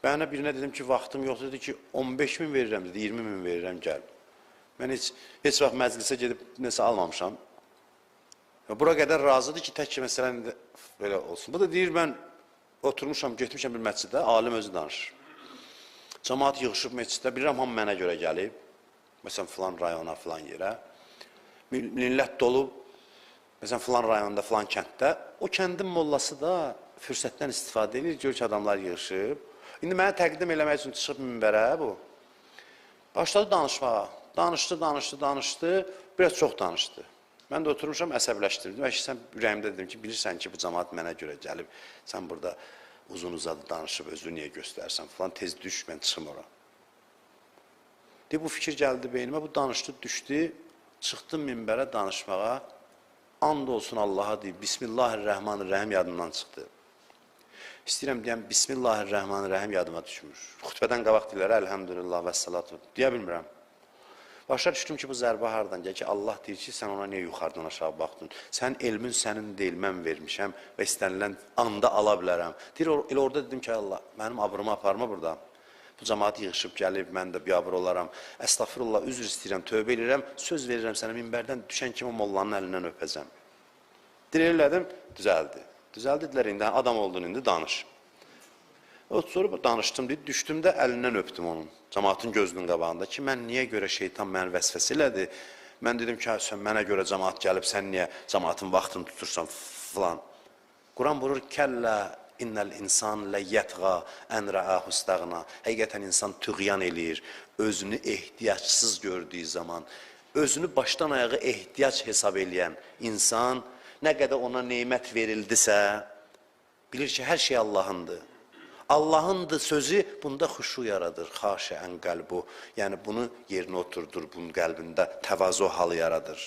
Mənə birinə dedim ki, vaxtım yoxdur, dedi ki, 15 min verirəm, dedi, 20 min verirəm, gəl. Mən heç vaxt məclisə gedib nəsə almamışam. Bura qədər razıdır ki, tək ki, məsələn, belə olsun. Bu da deyir, mən oturmuşam, getmişəm bir məsciddə, alim özü danışır. Camaat yığışıb məsciddə, bilirəm, hamı mənə görə gəlib. Məsələn, filan rayona, filan yerə. Millət dolub, məsələn, filan rayonda, filan kənddə. O kəndin mollası da fürsətdən istifadə edir, görür ki, adamlar yığışıb. İndi mənə təqdim eləmək üçün çıxıb minbərə bu. Başladı danışmağa. Danışdı, danışdı, danışdı. Biraz çox danışdı. Mən də oturmuşam, əsəbləşdirdim. Əşi, sən ürəyimdə dedim ki, bilirsən ki, bu camaat mənə görə gəlib. Sən burada uzun uzadı danışıb, özünü niyə göstərsən filan, tez düş, mən çıxım ora. Deyir, bu fikir gəldi beynimə, bu danışdı, düşdü, çıxdım minbərə danışmağa. And olsun Allaha deyib, Bismillahirrahmanirrahim yadımdan çıxdı. İstəyirəm deyəm, Bismillahirrahmanirrahim yadıma düşmür. Xütbədən qabaq deyirlər, əlhəmdülillah və salatu, deyə bilmirəm. Başa düşdüm ki, bu zərbə hardan gəlir ki, Allah deyir ki, sən ona niyə yuxarıdan aşağı baxdın? Sən elmin sənin deyil, mən vermişəm və istənilən anda ala bilərəm. Deyir, elə orada dedim ki, Allah, mənim abrımı aparma burada. Bu cəmaat yığışıb gəlib, mən də biabır olaram. Əstəğfirullah, üzr istəyirəm, tövbə eləyirəm, söz verirəm sənə, minbərdən düşən kimi mollanın əlindən öpəcəm. Deyir, elədim, düzəldi. Düzəldi, dedilər, indi adam oldun, indi danış. Oturub danışdım, deyir, düşdüm də əlindən öpdüm onun, cəmaatın gözünün qabağında ki, mən niyə görə şeytan məni vəsvəsə elədi? Mən dedim ki, sən mənə görə cəmaat gəlib, sən niyə cəmaatın vaxtını tutursan filan. Quran buyurur, kəllə innəl insan ləyyətğa ən rəahu istəğna. Həqiqətən insan tüğyan eləyir, özünü ehtiyacsız gördüyü zaman, özünü başdan ayağa ehtiyac hesab eləyən insan, nə qədər ona nemət verildisə, bilir ki, hər şey Allahındır. Allahındır sözü bunda xuşu yaradır, xaşəən qəlbu. Yəni bunu yerinə oturdur, bunun qəlbində təvazu halı yaradır.